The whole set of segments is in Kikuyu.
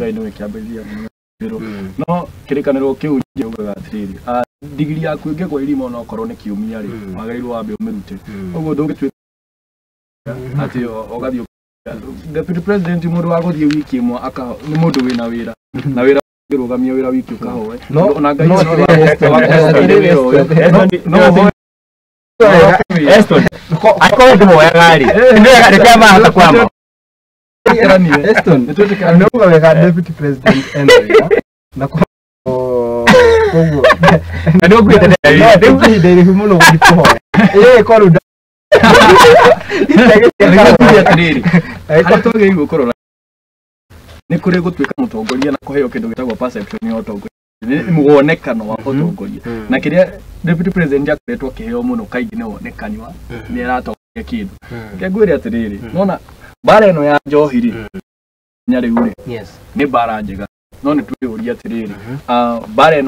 Ngai nĩwe kĩambĩrĩria no kĩrĩkanĩro kĩu njugaga atĩrĩrĩ, ndigiri yaku ĩngĩgwa irima onokorwo nĩ kiumia rĩ, wagĩrĩirwo wambe ũmĩrute. Ũguo ndũngĩtuĩka atĩ ũgathiĩ deputy president, mũndũ wa gũthiĩ wiki ĩmwe aka nĩ mũndũ wĩna wĩra na wĩra ũngĩrũgamia wĩra wiki ũkahoe. Ona Ngai no, no wĩra ũyũ no ũhoe. Eston, akorwo ndĩhoyaga rĩ, nĩ wega mahota kwamba. Eston, Nĩtwĩtĩkanie. Nauga wega, deputy president ena wĩra na koguo Na nĩ ũkuĩte. No ihinda iraihu mũno gũthiĩ kũhoya ĩĩ korwo. Nĩguo tuge atĩrĩrĩ, harĩa twagĩrĩirwo kũrora nĩ kũrĩ gũtuĩka mũtongoria na kũheo kĩndũ gĩtagwo perception ya ũtongoria, nĩ wonekano wa ũtongoria, na kĩrĩa deputy president akoretwo akĩheo mũno kaingĩ nĩ wonekani wa nĩ aratongoria kĩndũ. Reke ngwĩre atĩrĩrĩ, nona mbara ĩno ya njohi rĩ, nya rĩu rĩ, nĩ mbara njega, no nĩ twĩyũria atĩrĩrĩ, mbara ĩno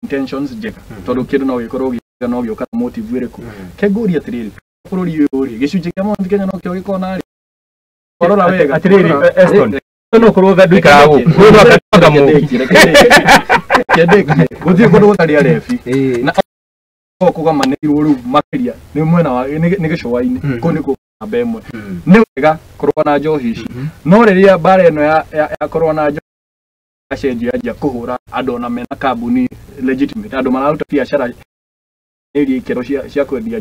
intentions njega, tondũ kĩndũ no gĩkorwo gĩka no gĩũka na motive ĩrĩkũ. Ke ngũrie atĩrĩrĩ, bũrũri ũyũ rĩ, gĩcunjĩ kĩa Mount Kenya no kĩo gĩkona rĩ, rora wega. Atĩrĩrĩ, Eston, no ũkorwo ndũikaraga gũkũ. Ũyũ no akatuaga mũndũ. Kendĩkie gũtirĩ kũndũ gũtarĩ arebi na kũgamanĩirwo rĩu makĩria nĩ mwena wa nĩ gĩcũa-inĩ kũu nĩkuo namba ĩmwe. Nĩ wega kũrũa na njohi ici, no rĩrĩa mbara ĩno ya kũrũa na njohi yacenjia yanjia kũhũra andũ ona mena kambuni legitimate, andũ mararuta biacara ĩria ikĩro cia kwendia.